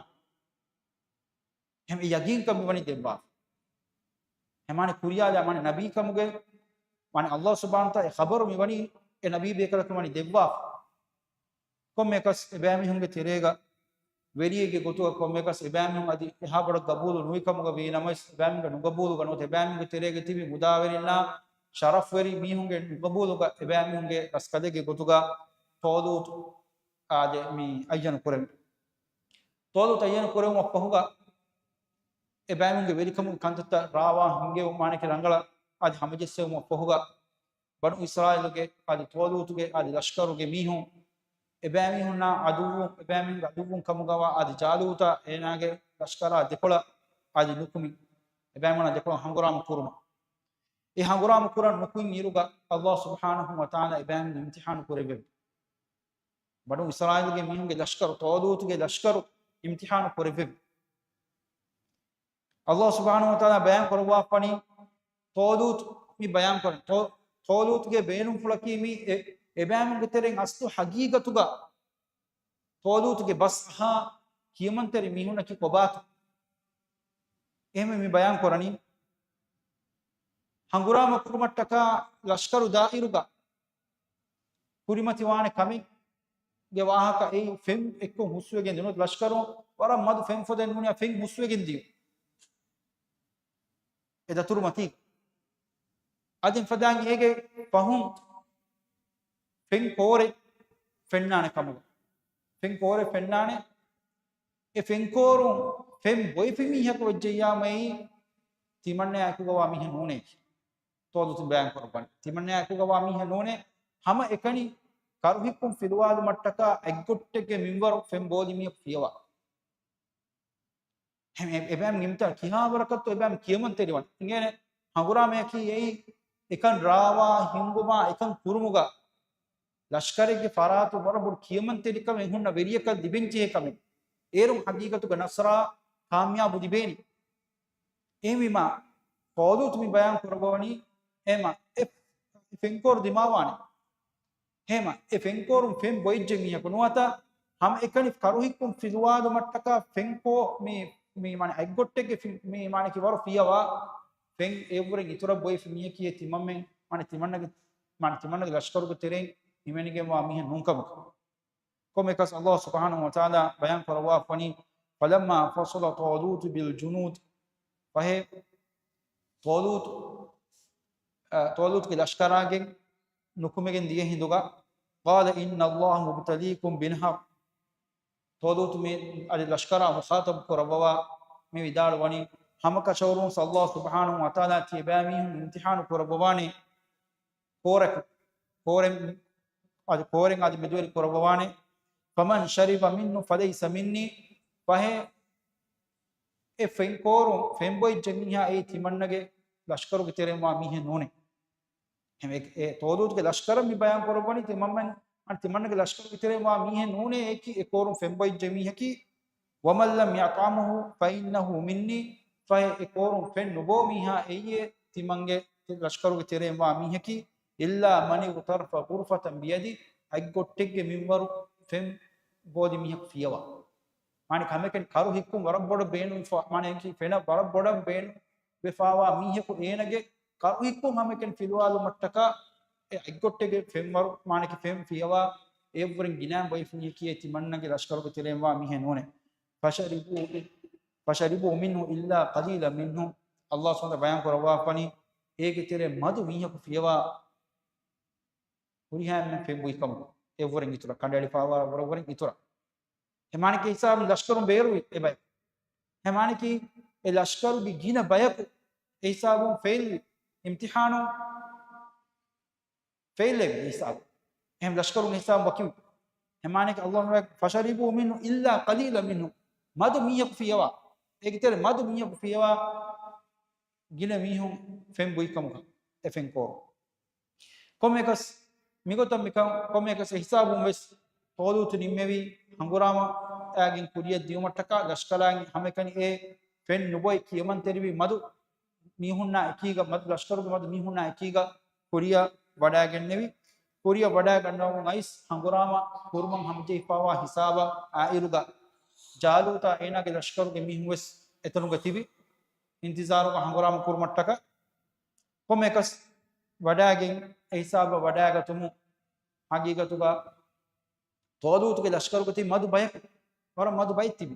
އެހެން އެ ޔަގީންކަން މިވަނީ ދެއްވާފަ. އެ މާނަ ކުރިޔާލާ މާނަ ނަބީކަމުގެ މާނަ ﷲ ސުބްޙާނަހޫ ވަތަޢާލާ އެ ޚަބަރު މިވަނީ އެ ނަބީ ބޭކަލަކު ވަނީ ދެއްވާފަ. ކޮންމެއަކަސް އެބައިމީހުންގެ ތެރޭގަ ވެރިއެއްގެ ގޮތުގަ ކޮންމެއަކަސް އެބައިމީހުން އަދި އެހާ ބޮޑަށް ގަބޫލު ނުވި ކަމުގަ ވީ ނަމަވެސް، އެބައިމީހުންގެ ނުގަބޫލުގަ ނުވަތަ އެބައިމީހުންގެ ތެރޭގަ ތިބި މުދާވެރިންނާ ޝަރަފްވެރި މީހުންގެ ނުގަބޫލުގަ އެބައިމީހުންގެ ރަސްކަލެއްގެ ގޮތުގަ ޠާލޫތު އާދެ މި އައްޔަނު ކުރެވި. ޠާލޫތު އައްޔަނު ކުރެވުމަށް ފަހުގަ އެބައިމީހުންގެ ވެރިކަމުގެ ކަންތައްތައް ރާވާ ހިންގެވުމާނެކި ރަނގަޅަށް އަދި ހަމަޖެއްސެވުމަށް ފަހުގަ، ބަނޫ އިސްރާއީލުގެ އަދި ޠާލޫތުގެ އަދި ލަޝްކަރުގެ މީހުން އެބައިމީހުންނާ އަދުއްވުން، އެބައިމީހުންގެ އަދުއްވުން ކަމުގަވާ އަދި ޖާލޫތާ އޭނާގެ ލަޝްކަރާ ދެކޮޅަށް އަދި ނުކުމި، އެބައިމީހުންނާ ދެކޮޅަށް ހަނގުރާމަ ކުރުމަށް. އެ ހަނގުރާމަ ކުރަން ނުކުތް އިރުގަ ﷲ ސުބްޙާނަހޫ ވަތަޢާލާ އެބައިމީހުން އިމްތިޙާނު ކުރެއްވެވި. ބަނޫ އިސްރާއީލުގެ މީހުންގެ ލަޝްކަރު، ޠާލޫތުގެ ލަޝްކަރު އިމްތިޙާނު ކުރެއްވެވި. ﷲ ސުބްޙާނަހޫ ވަތަޢާލާ ބަޔާން ކުރައްވާފަނީ، ޠާލޫތު މި ބަޔާން ކުރަން، ޠާ-، ޠާލޫތުގެ ބޭނުންފުޅަކީ މި އެ-، އެބައިމީހުންގެ ތެރެއިން އަސްލު ޙަޤީޤަތުގަ ޠާލޫތުގެ ބަސް އަހާ ކިޔަމަންތެރި މީހުންނަކީ ކޮބާތޯ؟ އެހެންވެ މި ބަޔާން ކުރަނީ، ހަނގުރާމަ ކުރުމަށްޓަކާ ލަޝްކަރު ދާއިރުގަ ކުރިމަތިވާނެ ކަމެއްގެ ވާހަކަ އެއީ ފެން އެއްކޮށް ހުސްވެގެން ދިޔުން. ލަޝްކަރު ވަރަށް މަދު ފެން ފޮދެއް ނޫނީ، ފެން ހުސްވެގެން ދިޔުން. އެ ދަތުރު މަތީ. އަދި ފަދައިން އޭގެ ފަހުން ފެން ކޯރެއް ފެންނާނެ ކަމުގަ. ފެން ކޯރެއް ފެންނާނެ. އެ ފެން ކޯރުން ފެން ބޮއެފި މީހަކު ވެއްޖެއްޔާމައި ތިމަންނަޔާ އެކުގަވާ މީހެއް ނޫނޭ. ޠާލޫތު ބަޔާން ކުރައްވަނީ ތިމަންނަޔާ އެކުގަވާ މީހެއް ނޫނޭ. ހަމަ އެކަނި ކަރުހިއްކުން ފިލުވާލުމަށްޓަކާ އެއްގޮއްޓެއްގެ މިންވަރު ފެން ބޯލި މީހަކު ފިޔަވާ. އެ-، އެ-، އެބައިމީހުން އިމްތި-، ކިހާވަރަކަށްތޯ އެބައިމީހުން ކިޔަމަންތެރިވަން އިނގޭނެ. ހަނގުރާމަޔަކީ އެއީ އެކަން ރާވާ ހިންގުމާ އެކަން ކުރުމުގަ ލަޝްކަރެއްގެ ފަރާތުން ވަރަށް ބޮޑު ކިޔަމަންތެރިކަމެއް ހުންނަ ވެރިޔަކަށް ލިބެންޖެހޭ ކަމެއް. އޭރުން ހަގީގަތުގަ ނަޞްރާ ކާމިޔާބު ލިބޭނީ. އެހެންވީމާ، ޠާލޫތު މި ބަޔާން ކުރައްވަވަނީ، އެހެމަ އެ ފެންކޯރު ދިމާވާނެ. ހޭމަ، އެ ފެންކޯރުން ފެން ބޮއެއްޖެ މީހަކު ނުވަތަ، ހަމައެކަނި ކަރުހިއްކުން ފިލުވާލުމަށްޓަކާ ފެންކޯ މި، މި މާނަ އެއްގޮއްޓެއްގެ ފި-، މި މާނަކީ ވަރު ފިޔަވާ ފެން އެއަށްވުރެން އިތުރަށް ބޮއެފި މީހަކީ އެ ތިމަންމެން، މާނަ ތިމަންނަގެ، މާނަ ތިމަންނަގެ ލަޝްކަރުގެ ތެރެއިން ހިމެނިގެންވާ މީހެއް ނޫންކަމަކަށް. ކޮންމެއަކަސް ﷲ ސުބްޙާނަހޫ ވަތަޢާލާ ބަޔާން ކުރައްވާފަނީ، فَلَمَّا فَصَلَ طَالُوتُ بِالْجُنُودِ، ފަހެ ޠާލޫތު، އަ، ޠާލޫތުގެ ލަޝްކަރާގެން ނުކުމެގެން ދިޔަ ހިނދުގަ، قَالَ إِنَّ اللَّهَ مُبْتَلِيكُمْ بِنَهَرٍ. ޠާލޫތު މި އަދި ލަޝްކަރާ މުޚާޠަބު ކުރައްވަވާ މި ވިދާޅުވަނީ، ހަމަކަށަވަރުން ﷲ ސުބްޙާނަހޫ ވަތަޢާލާ ތިޔަބައިމީހުން އިމްތިޙާނު ކުރައްވަވާނެ. ކޯރަކު، ކޯރެއް، އަދި ކޯރެއް އަދި މެދުވެރި ކުރައްވަވާނެ. فَمَنْ شَرِبَ مِنْهُ فَلَيْسَ مِنِّي. ފަހެ އެ ފެންކޯރުން ފެންބޮއެއްޖެ މީހާ އެއީ ތިމަންނަގެ ލަޝްކަރުގެ ތެރެއިންވާ މީހެއް ނޫނޭ. އެހެން އެ، އެ ޠާލޫތުގެ ލަޝްކަރަށް މި ބަޔާން ކުރައްވަނީ ތިމަންމެން، އަން ތިމަންނަގެ ލަޝްކަރުގެ ތެރެއިންވާ މީހެއް ނޫނޭ އެކި އެ ކޯރުން ފެންބޮއެއްޖެ މީހަކީ. وَمَنْ لَمْ يَطْعَمْهُ فَإِنَّهُ مِنِّي. ފަހެ އެ ކޯރުން ފެން ނުބޯ މީހާ އެއީ ތިމަންގެ ލަޝްކަރުގެ ތެރެއިންވާ މީހަކީ. إِلَّا مَنِ اغْتَرَفَ غُرْفَةً بِيَدِهِ. އަތްގޮއްޓެއްގެ މިންވަރު ފެން ބޯލި މީހަކު ފިޔަވާ. މާނަ ހަމައެކަނި ކަރު ހިއްކުން ވަރަށް ބޮޑަށް ބޭނުން ފަ-، މާނަ އެކި ފެނަށް ވަރަށް ބޮޑަށް ބޭނުން ވެފާވާ މީހަކު އޭނަގެ ކަރު ހިއްކުން ހަމައެކަނި ފިލުވާލުމަށްޓަކާ އެ އަތްގޮއްޓެއްގެ ފެންވަރު، މާނަކީ ފެން ފިޔަވާ އެއަށްވުރެން ގިނައިން ބޮއެފި މީހަކީ އެ ތިމަންނަގެ ލަޝްކަރުގެ ތެރެއިންވާ މީހެއް ނޫނޭ. فَشَرِبُوا، فَشَرِبُوا مِنْهُ إِلَّا قَلِيلًا مِنْهُمْ. ﷲ ސުބްޙާނަހޫ ވަތަޢާލާ ބަޔާން ކުރައްވާފަނީ، އޭގެ ތެރޭ މަދު މީހަކު ފިޔަވާ ހުރިހާ އެންމެން ފެން ބުއި ކަމުގަ އެއަށްވުރެން އިތުރަށް، ކަނޑައެޅިފައިވާ ވަރަށްވުރެން އިތުރަށް. އެ މާނަކީ ހިސާބުން ލަޝްކަރުން ބޭރުވި އެ ބަޔަކު. އެ މާނަކީ އެ ލަޝްކަރުގެ ގިނަ ބަޔަކު އެ ހިސާބުން ފެއިލް، އިމްތިޙާނު ފެއިލް ވެވި ހިސާބު. އެހެން ލަޝްކަރުން ހިސާބު ވަކިވި. އެ މާނަކީ ﷲ، فَشَرِبُوا مِنْهُ إِلَّا قَلِيلًا مِنْهُمْ. މަދު މީހަކު ފިޔަވާ، އޭގެ ތެރޭ މަދު މީހަކު ފިޔަވާ ގިނަ މީހުން ފެން ބުއި ކަމުގަ އެ ފެން ކޯރު. ކޮންމެއަކަސް މިގޮތަށް މިކަން، ކޮންމެއަކަސް އެ ހިސާބުން ވެސް ޠާލޫތު ނިންމެވީ ހަނގުރާމައިގެން ކުރިއަށް ދިޔުމަށްޓަކާ ލަޝްކަރާގެ ހަމައެކަނި އެ ފެން ނުބޮއެ ކިޔަމަންތެރިވި މަދު މީހުންނާ އެކީގަ، މަދު ލަޝްކަރުގެ މަދު މީހުންނާ އެކީގަ ކުރިއަށް ވަޑާގެންނެވި. ކުރިއަށް ވަޑާގަންނަވަމުން އައިސް ހަނގުރާމަ ކުރުމަށް ހަމަޖެހިފައިވާ ހިސާބަށް އާއިރުގަ ޖާލޫތާ އޭނާގެ ލަޝްކަރުގެ މީހުން ވެސް އެތަނުގަ ތިބި. އިންތިޒާރުގަ ހަނގުރާމަ ކުރުމަށްޓަކަ ކޮންމެއަކަސް ވަޑާގެން އެ ހިސާބަށް ވަޑާގަތުމު ހަގީގަތުގަ ޠާލޫތުގެ ލަޝްކަރުގަ ތިބި މަދު ބަޔަކު، ވަރަށް މަދު ބައެއް ތިބި.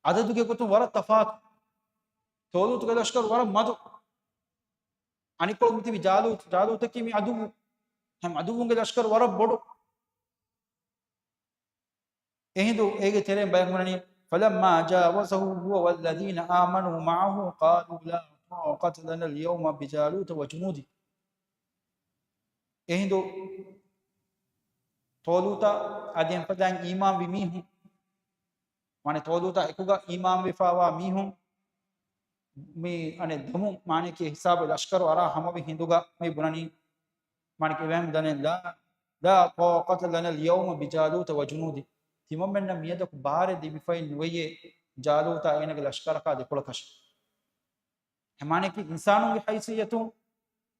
އަދަދުގެ ގޮތުން ވަރަށް ތަފާތު. ޠާލޫތުގެ ލަޝްކަރު ވަރަށް މަދު. އަނެއްކޮޅު މި ތިބި ޖާލޫތު، ޖާލޫތަކީ މި އަދުއްވު. ހަމަ އަދުއްވުންގެ ލަޝްކަރު ވަރަށް ބޮޑު. އެހިނދު އޭގެ ތެރެއިން ބަޔަކު ބުނަނީ، فَلَمَّا جَاوَزَهُ هُوَ وَالَّذِينَ آمَنُوا مَعَهُ قَالُوا لَا طَاقَةَ لَنَا الْيَوْمَ بِجَالُوتَ وَجُنُودِهِ. އެހިނދު ޠާލޫތާ އަދި އެފަދައިން އީމާންވި މީހުން، މާނަ ޠާލޫތާ އެކުގަ އީމާންވެފައިވާ މީހުން މި އަނެއް ދަމުން މާނަކީ ހިސާބު ލަޝްކަރު އަރާ ހަމަވި ހިނދުގަ މި ބުނަނީ، މާނަކީ އެބަހެން ދަނެ، لَا، لَا طَاقَةَ لَنَا الْيَوْمَ بِجَالُوتَ وَجُنُودِهِ. ތިމަންމެންނަށް މިއަދަކު ބާރެއް ލިބިފައެއް ނުވެޔޭ ޖާލޫތާ އޭނަގެ ލަޝްކަރަކާ ދެކޮޅަކަށް. އެ މާނަކީ އިންސާނުންގެ ހައިސިއްޔަތުން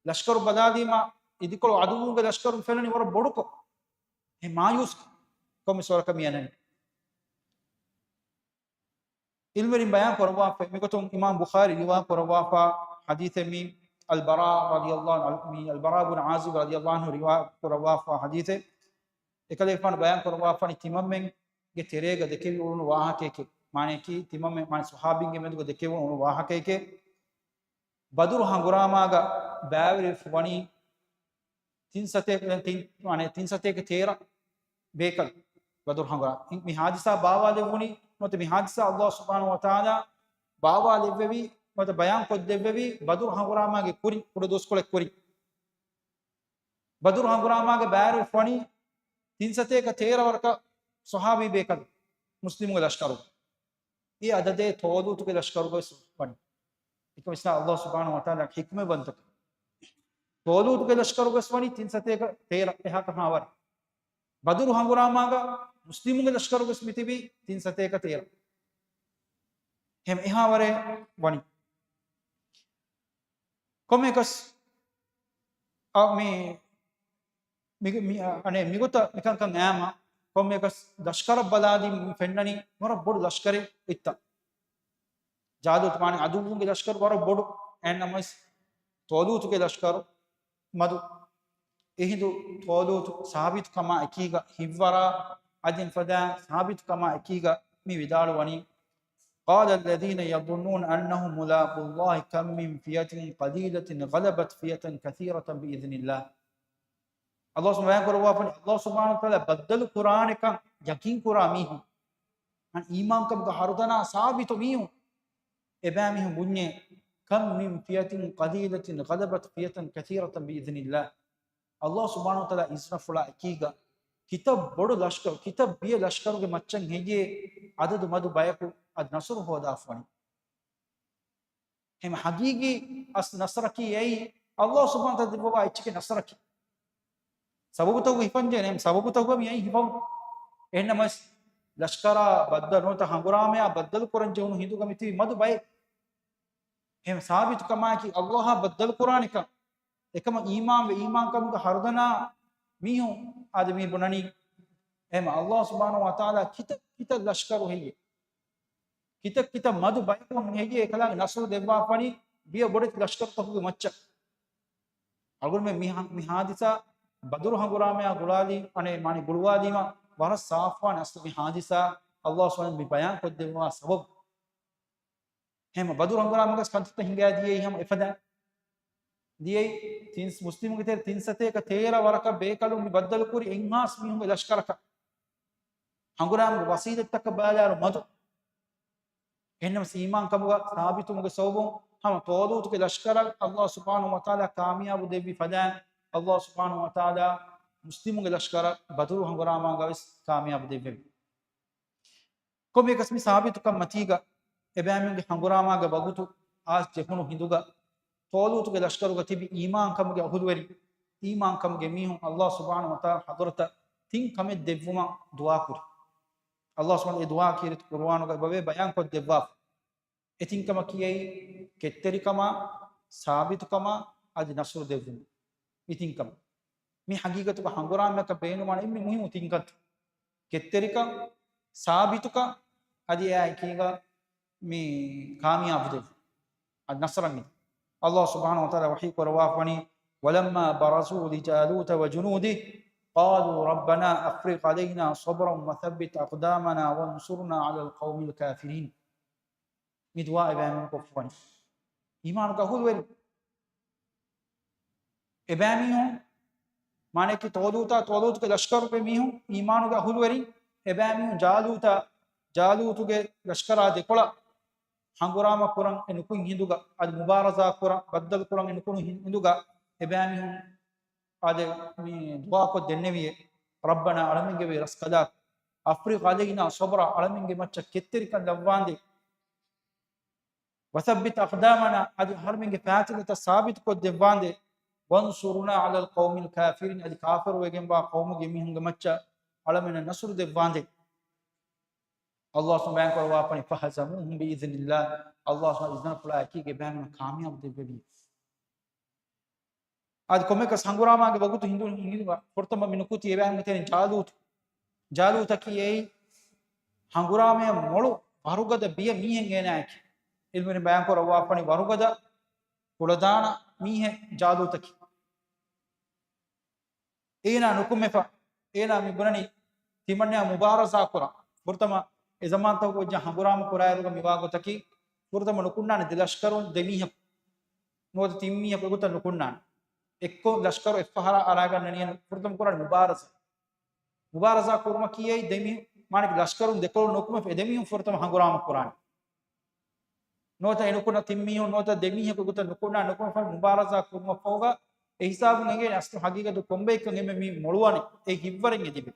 ލަޝްކަރު ބަލާލީމާ، އިދިކޮޅު އަދުއްވުންގެ ލަޝްކަރުން ފެނުނީ ވަރަށް ބޮޑުކޮށް. އެ މާޔޫސް ކޮށް މި ސުވަރަކަށް މި އަންނަނީ. އިލްމުވެރިން ބަޔާން ކުރައްވާފަ، މިގޮތުން އިމާމް ބުޚާރީ ރިވާ ކުރައްވާފަ ޙަދީޘެއް މި އަލްބަރާ ރަޟިޔަﷲ ޢަންހު، މި އަލްބަރާ ބުން ޢާޒިބް ރަޟިޔަﷲ ޢަންހު ރިވާ ކުރައްވާފަ ޙަދީޘެއް. އެކަލޭގެފާނު ބަޔާން ކުރައްވާފަނީ ތިމަންމެންގެ ތެރޭގަ ދެކެވި އުޅުނު ވާހަކައެކޭ. މާނައަކީ ތިމަންމެ، މާނަ ޞަޙާބީންގެ މެދުގަ ދެކެވުނު އުޅުނު ވާހަކައެކޭ. ބަދުރު ހަނގުރާމާގަ ބައިވެރިވެފަ ވަނީ ތިން ސަތޭކަ، ތިން، މާނަ ތިން ސަތޭކަ ތޭރަ ބޭކަލް ބަދުރު ހަނގުރާ-، މި ހާދިސާ ބާވާލެއްވުނީ، ނުވަތަ މި ހާދިސާ ﷲ ސުބްޙާނަހޫ ވަތަޢާލާ ބާވާލެއްވެވީ، ނުވަތަ ބަޔާން ކޮށްދެއްވެވީ ބަދުރު ހަނގުރާމާގެ ކުރިން، ކުޑަ ދުވަސްކޮޅެއް ކުރިން. ބަދުރު ހަނގުރާމާގަ ބައިވެރިވެފަ ވަނީ ތިން ސަތޭކަ ތޭރަ ވަރަކަށް ޞަޙާބީ ބޭކަލް މުސްލިމުގެ ލަޝްކަރު. އެ އަދަދޭ ޠާލޫތުގެ ލަޝްކަރުގަ ވެސް ވަނީ. އެކަމަކު ވިސްނާ ﷲ ސުބްޙާނަހޫ ވަތަޢާލާގެ ޙިކްމަތްވަންތަކަން. ޠާލޫތުގެ ލަޝްކަރުގަ ވެސް ވަނީ ތިން ސަތޭކަ ތޭރަ އެހާ ކަހާ ވަރެއް. ބަދުރު ހަނގުރާމާގަ މުސްލިމުންގެ ލަޝްކަރުގަ ވެސް މިތިބީ ތިން ސަތޭކަ ތޭރަ. ހަމަ އެހާ ވަރެއް ވަނީ. ކޮންމެއަކަސް، އަ، މި މި، މި، އަ، އަނެއް މިގޮތަށް މިކަންކަން އައީމަ، ކޮންމެއަކަސް ލަޝްކަރަށް ބަލާލީ މި ފެންނަނީ ވަރަށް ބޮޑު ލަޝްކަރެއް އޮތްތަން. ޖާލޫތު މާނަ އަދުއްވުންގެ ލަޝްކަރު ވަރަށް ބޮޑު. އެހެންނަމަވެސް ޠާލޫތުގެ ލަޝްކަރު މަދު. އެހިނދު ޠާލޫތު ސާބިތުކަމާ އެކީގަ ހިއްވަރާ އަދި ފަދަ ސާބިތުކަމާ އެކީގަ މި ވިދާޅުވަނީ، قال الذين يظنون أنهم ملاقو الله كم من فئة قليلة غلبت فئة كثيرة بإذن الله. ﷲ ސުބްޙާނަހޫ ވަތަޢާލާ، ﷲ ސުބްޙާނަހޫ ވަތަޢާލާ ބައްދަލު ކުރާނެކަން ޔަޤީން ކުރާ މީހުން، އަން އީމާންކަމުގަ ހަރުދަނާ ސާބިތު މީހުން، އެބައިމީހުން ބުންޏޭ، كم من فئة قليلة غلبت فئة كثيرة بإذن الله. ﷲ ސުބްޙާނަހޫ ވަތަޢާލާ އިޒްނަފުޅާ އެކީގަ ކިތައް ބޮޑު ލަޝްކަރު، ކިތައް ބިޔަ ލަޝްކަރުގެ މައްޗަށް ހެއްޔޭ އަދަދު މަދު ބަޔަކު އަދި ނަޞްރު ހޯދާފަވަނީ. ހަމަ ހަގީގީ އަސް ނަޞްރަކީ އެއީ ﷲ ސުބްޙާނަހޫ ވަތަޢާލާ ދެއްވަވާ އެއްޗެކޭ ނަޞްރަކީ. ސަބަބުތަކުގަ ހިފަންޖެހޭނެ، ސަބަބުތަކުގަ މި އައީ ހިފަމުން. އެހެންނަމަވެސް، ލަޝްކަރާ ބައްދަލު ނުވަތަ ހަނގުރާމަޔާ ބައްދަލު ކުރަން ޖެހުނު ހިނދުގަ މިތިބީ މަދު ބައެއް. އެހެން ސާބިތުކަމާއެކީ ﷲ އާ ބައްދަލު ކުރާނެކަން. އެކަމަށް އީމާންވެ، އީމާންކަމުގަ ހަރުދަނާ މީހުން އާދެ މި ބުނަނީ. އެހެން ﷲ ސުބްޙާނަހޫ ވަތަޢާލާ ކިތައް ކިތައް ލަޝްކަރު ހެއްޔޭ؟ ކިތައް ކިތައް މަދު ބަޔަކު ހެއްޔޭ އެކަލާނގެ ނަޞްރު ދެއްވާފަނީ ބިޔަ ބޮޑެތި ލަޝްކަރުތަކުގެ މައްޗަށް. އަޅުގަނޑުމެން މި ހާ-، މި ހާދިސާ ބަދުރު ހަނގުރާމަޔާ ގުޅާލީ، އަނެއް މާނަ ގުޅުވާލީމަ ވަރަށް ސާފުވާނެ އަސްލު މި ހާދިސާ ﷲ ސުބްޙާނަހޫ މި ބަޔާން ކޮށްދެއްވާ ސަބަބު. ހަމަ ބަދުރު ހަނގުރާމަގަސް ކަންތައްތައް ހިނގާ ދިޔައީ ހަމަ އެފަދަ ދިޔައީ ތިން މުސްލިމުންގެ ތެރެ ތިން ސަތޭކަ ތޭރަ ވަރަކަށް ބޭކަލުން މި ބައްދަލުކުރި އެއްހާސް މީހުންގެ ލަޝްކަރަކަށް. ހަނގުރާމަގެ ވަސީލަތްތަކަށް ބަލާއިރު މަދު. އެހެންނަމަސް އީމާންކަމުގަ ސާބިތުވުމުގެ ސަބަބުން ހަމަ ޠާލޫތުގެ ލަޝްކަރަށް ﷲ ސުބްޙާނަހޫ ވަތަޢާލާ ކާމިޔާބު ދެއްވި ފަދައިން، ﷲ ސުބްޙާނަހޫ ވަތަޢާލާ މުސްލިމުންގެ ލަޝްކަރަށް ބަދުރު ހަނގުރާމާގަވެސް ކާމިޔާބު ދެއްވެވި. ކޮންމެއަކަސް މި ސާބިތުކަން މަތީގަ އެބައިމީހުންގެ ހަނގުރާމާގެ ވަގުތު އާސް ޖެހުނު ހިނދުގަ ޠާލޫތުގެ ލަޝްކަރުގަ ތިބި އީމާންކަމުގެ އަހުލުވެރި، އީމާންކަމުގެ މީހުން ﷲ ސުބްޙާނަހޫ ވަތަޢާލާ ޙަޟްރަތަށް ތިން ކަމެއް ދެއްވުމަށް ދުޢާކުރި. ﷲ ސުބްޙާނަހޫ އެ ދުޢާ ކީރިތި ޤުރުއާނުގަ އެބަވޭ ބަޔާން ކޮށްދެއްވާފަ. އެ ތިން ކަމަކީ އެއީ ކެތްތެރިކަމާ، ސާބިތުކަމާ، އަދި ނަޞްރު ދެއްވުން. މި ތިން ކަމަށް. މި ހަގީގަތުގަ ހަނގުރާމައަކަށް ބޭނުންވާނެ އެންމެ މުހިއްމު ތިން ކަންތައް. ކެތްތެރިކަން، ސާބިތުކަން، އަދި އެއާ އެކީގަ މި ކާމިޔާބު ދެއްވުން. އަދި ނަޞްރަށް މި. ﷲ ސުބްޙާނަހޫ ވަތަޢާލާ ވަޙީ ކުރައްވާފަވަނީ، ولما برزوا لجالوت وجنوده قالوا ربنا أفرغ علينا صبرا وثبت أقدامنا وانصرنا على القوم الكافرين. މި ދުޢާ އެބައިމީހުން ކޮށްފަވަނީ. އީމާނުގެ އަހުލުވެރިން. އެބައިމީހުން، މާނައަކީ ޠާލޫތާ، ޠާލޫތުގެ ލަޝްކަރުގެ މީހުން، އީމާނުގެ އަހުލުވެރިން، އެބައިމީހުން ޖާލޫތާ، ޖާލޫތުގެ ލަޝްކަރާ ދެކޮޅަށް ހަނގުރާމަ ކުރަން އެ ނުކުތް ހިނދުގަ، އަދި މުބާރަޒާ ކުރަން، ބައްދަލު ކުރަން އެ ނުކުތް ހިނދުގަ، އެބައިމީހުން އާދެ މި ދުޢާކޮށް ދެންނެވިއޭ، ربنا އަޅަމެންގެ ވެރި ރަސްކަލާކޮ، أفرغ علينا صبرا އަޅަމެންގެ މައްޗަށް ކެތްތެރިކަން ލައްވާނދޭ، وثبت أقدامنا އަދި އަހަރުމެންގެ ފައިތިލަތައް ސާބިތުކޮށްދެއްވާނދޭ، وانصرنا على القوم الكافرين އަދި ކާފަރުވެގެންވާ ޤައުމުގެ މީހުންގެ މައްޗަށް އަޅަމެންނަށް ނަޞްރު ދެއްވާނދޭ. ﷲ ސުބްޙާނަހޫ ވަތަޢާލާ ބަޔާންކުރައްވާފަވަނީ، فهزموهم بإذن الله، ﷲ ސުބްޙާނަހޫ ވަތަޢާލާ އިޒްނަފުޅާ އެކީގަ އެބައިމީހުން ކާމިޔާބު ދެއްވެވި. އަދި ކޮންމެއަކަސް ހަނގުރާމާގެ ވަގުތު ހިނދު ހިނދު ފުރަތަމަ މި ނުކުތީ އެބައިމީހުންގެ ތެރެއިން ޖާލޫތު. ޖާލޫތަކީ އެއީ ހަނގުރާމަޔަށް މޮޅު ވަރުގަދަ ބިޔަ މީހެއް އޭނާއެކޭ. ޢިލްމުވެރިން ބަޔާންކުރައްވާފަވަނީ ވަރުގަދަ ކުޅަދާނަ މީހެއް ޖާލޫތަކީ. އޭނާ ނުކުމެފަ، އޭނާ މި ބުނަނީ ތިމަންނަޔާ މުބާރަޒާ ކުރާ. ފުރަތަމަ އެ ޒަމާންތަކުގަ ވެއްޖެ ހަނގުރާމަ ކުރާއިރުގަ މިވާ ގޮތަކީ، ފުރަތަމަ ނުކުންނާނެ ދެ ލަޝްކަރުން ދެ މީހަކު. ނުވަތަ ތިން މީހަކު އެގޮތަށް ނުކުންނާނެ. އެއްކޮށް ލަޝްކަރު އެއްފަހަރާ އަރާގަންނަނީ ފުރަތަމަ ކުރާނެ މުބާރަޒާ. މުބާރަޒާ ކުރުމަކީ އެއީ ދެ މީހު-، މާނައަކީ ލަޝްކަރުން ދެކޮޅު ނުކުމެފަ އެ ދެ މީހުން ފުރަތަމަ ހަނގުރާމަ ކުރާނެ. ނުވަތަ އެ ނުކުންނަ ތިން މީހުން ނުވަތަ ދެ މީހަކު އެގޮތަށް ނުކުންނާ ނުކުމެފަ މުބާރަޒާ ކުރުމަށްފަހުގަ އެ ހިސާބުން އެނގޭނެ އަސްލު ހަގީގަތު ކޮންބައެއްކަން އެންމެ މީ މޮޅުވާނެ އެ ހިތްވަރެއް އެ ލިބޭ.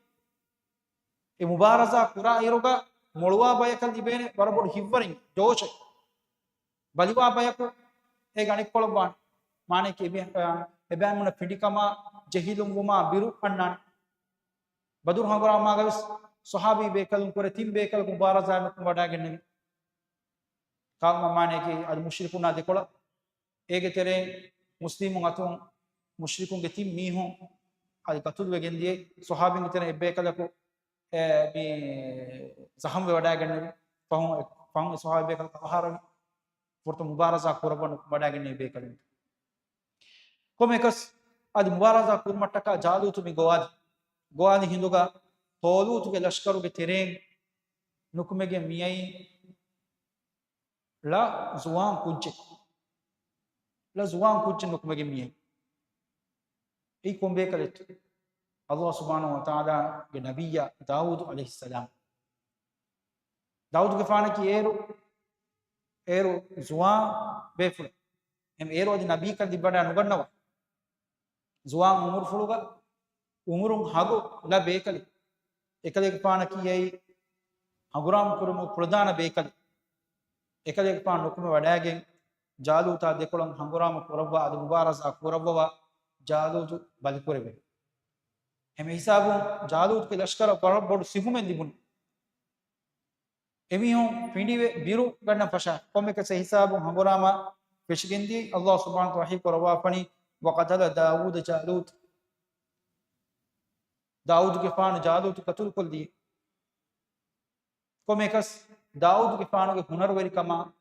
އެ މުބާރަޒާ ކުރާ އިރުގަ މޮޅުވާ ބަޔަކަށް ލިބޭނެ ވަރަށް ބޮޑު ހިތްވަރެއް ޖޯޝެއް. ބަލިވާ ބަޔަކު އޭގެ އަނެއްކޮޅަށް ވާނެ. މާނައަކީ އެބަ-، އެބައިމީހުންނަށް ފިނޑިކަމާ ޖެހިލުންވުމާ ބިރު އަންނާނެ. ބަދުރު ހަނގުރާމާގަވެސް ޞަޙާބީ ބޭކަލުން ކުރެ ތިން ބޭކަލަކު މުބާރަޒާއެއް ނުކުމެ ވަޑައިގެންނެވި. ކާލް މަ-، މާނައަކީ އަދި މުޝްރިކުންނާ ދެކޮޅަށް އޭގެ ތެރެއިން މުސްލިމުން އަތުން މުޝްރިކުންގެ ތިން މީހުން އަދި ގަތުލުވެގެން ދިޔައީ. ޞަޙާބީންގެ ތެރެއިން އެއްބޭކަލަކު އެ، މި ޒަޚަމްވެ ވަޑައިގެންނެވި. ފަހުން، ފަހުން އެ ޞަޙާބީ ބޭކަލަކު އަވަހާރަވި. ފުރަތަމަ މުބާރަޒާ ކުރައްވަން ވަޑައިގެންނެވި ބޭކަލުން. ކޮންމެއަކަސް އަދި މުބާރަޒާ ކުރުމަށްޓަކާ ޖާލޫތު މި ގޮވާލި. ގޮވާލި ހިނދުގަ ޠާލޫތުގެ ލަޝްކަރުގެ ތެރެއިން ނުކުމެގެން މިއައީ ޅަ ޒުވާން ކުއްޖެއް. ޅަ ޒުވާން ކުއްޖެއް ނުކުމެގެން މިއައީ. އެއީ ކޮން ބޭކަލެއްތޯ؟ ﷲ ސުބްޙާނަހޫ ވަތަޢާލާގެ ނަބިއްޔާ ދާވޫދު ޢަލައިހިއްސަލާމް. ދާވޫދުގެފާނަކީ އޭރު، އޭރު ޒުވާން ބޭފުޅެއް. އެހެން އޭރު އަދި ނަބީކަން ލިބިވަޑައި ނުގަންނަވާ. ޒުވާން އުމުރުފުޅުގަ އުމުރުން ހަގު ޅަ ބޭކަލެއް. އެކަލޭގެފާނަކީ އެއީ ހަނގުރާމަ ކުރުމުގެ ކުޅަދާނަ ބޭކަލެއް. އެކަލޭގެފާނު ނުކުމެ ވަޑައިގެން ޖާލޫތާ ދެކޮޅަށް ހަނގުރާމަ ކުރައްވާ އަދި މުބާރަޒާ ކުރައްވަވާ ޖާލޫތު ބަލިކުރެވެ. އެހެން ހިސާބުން ޖާލޫތުގެ ލަޝްކަރަށް ވަރަށް ބޮޑު ސިހުމެއް ލިބުނު. އެމީހުން ފިނޑިވެ ބިރު ގަންނަން ފަށާ ކޮންމެކަސް އެ ހިސާބުން ހަނގުރާމަ ފެށިގެންދިޔައީ. ﷲ ސުބްޙާނަހޫ ވަތަޢާލާ ވަޙީ ކުރައްވާފަނީ، "وقتل داود جالوت." ދާވޫދުގެފާނު ޖާލޫތު ޤަތުލުކޮށްލި. ކޮންމެކަސް ދާވޫދުގެފާނުގެ ހުނަރުވެރިކަމާ